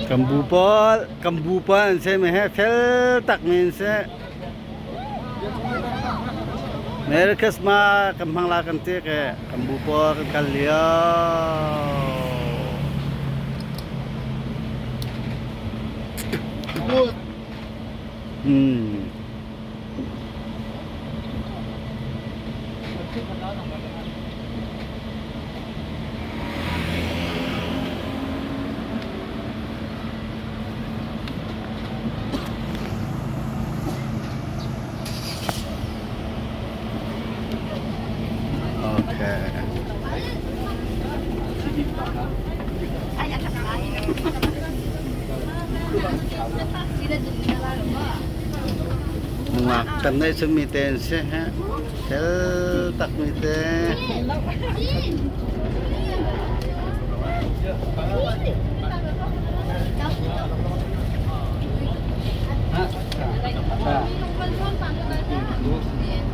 Kan bu pawl, kan bu pawl an si mi he fel tak mi an si. Merry Christmas kan hmang la kan ti ke kan bu pawl kan kal lio. Hmm. Okay. Nungak kan nei chungmi te an si he. Fel takmi te.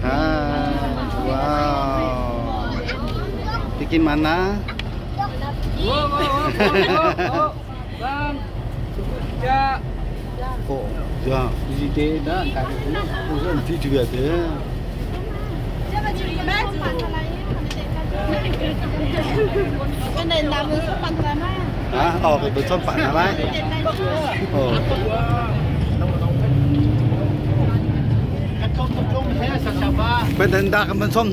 Ah, wow. Pergi mana? Oh, ya, video te. À, ờ, cái bữa xong bạn hả bác? Ờ. Bên đàn đa cái bên xong.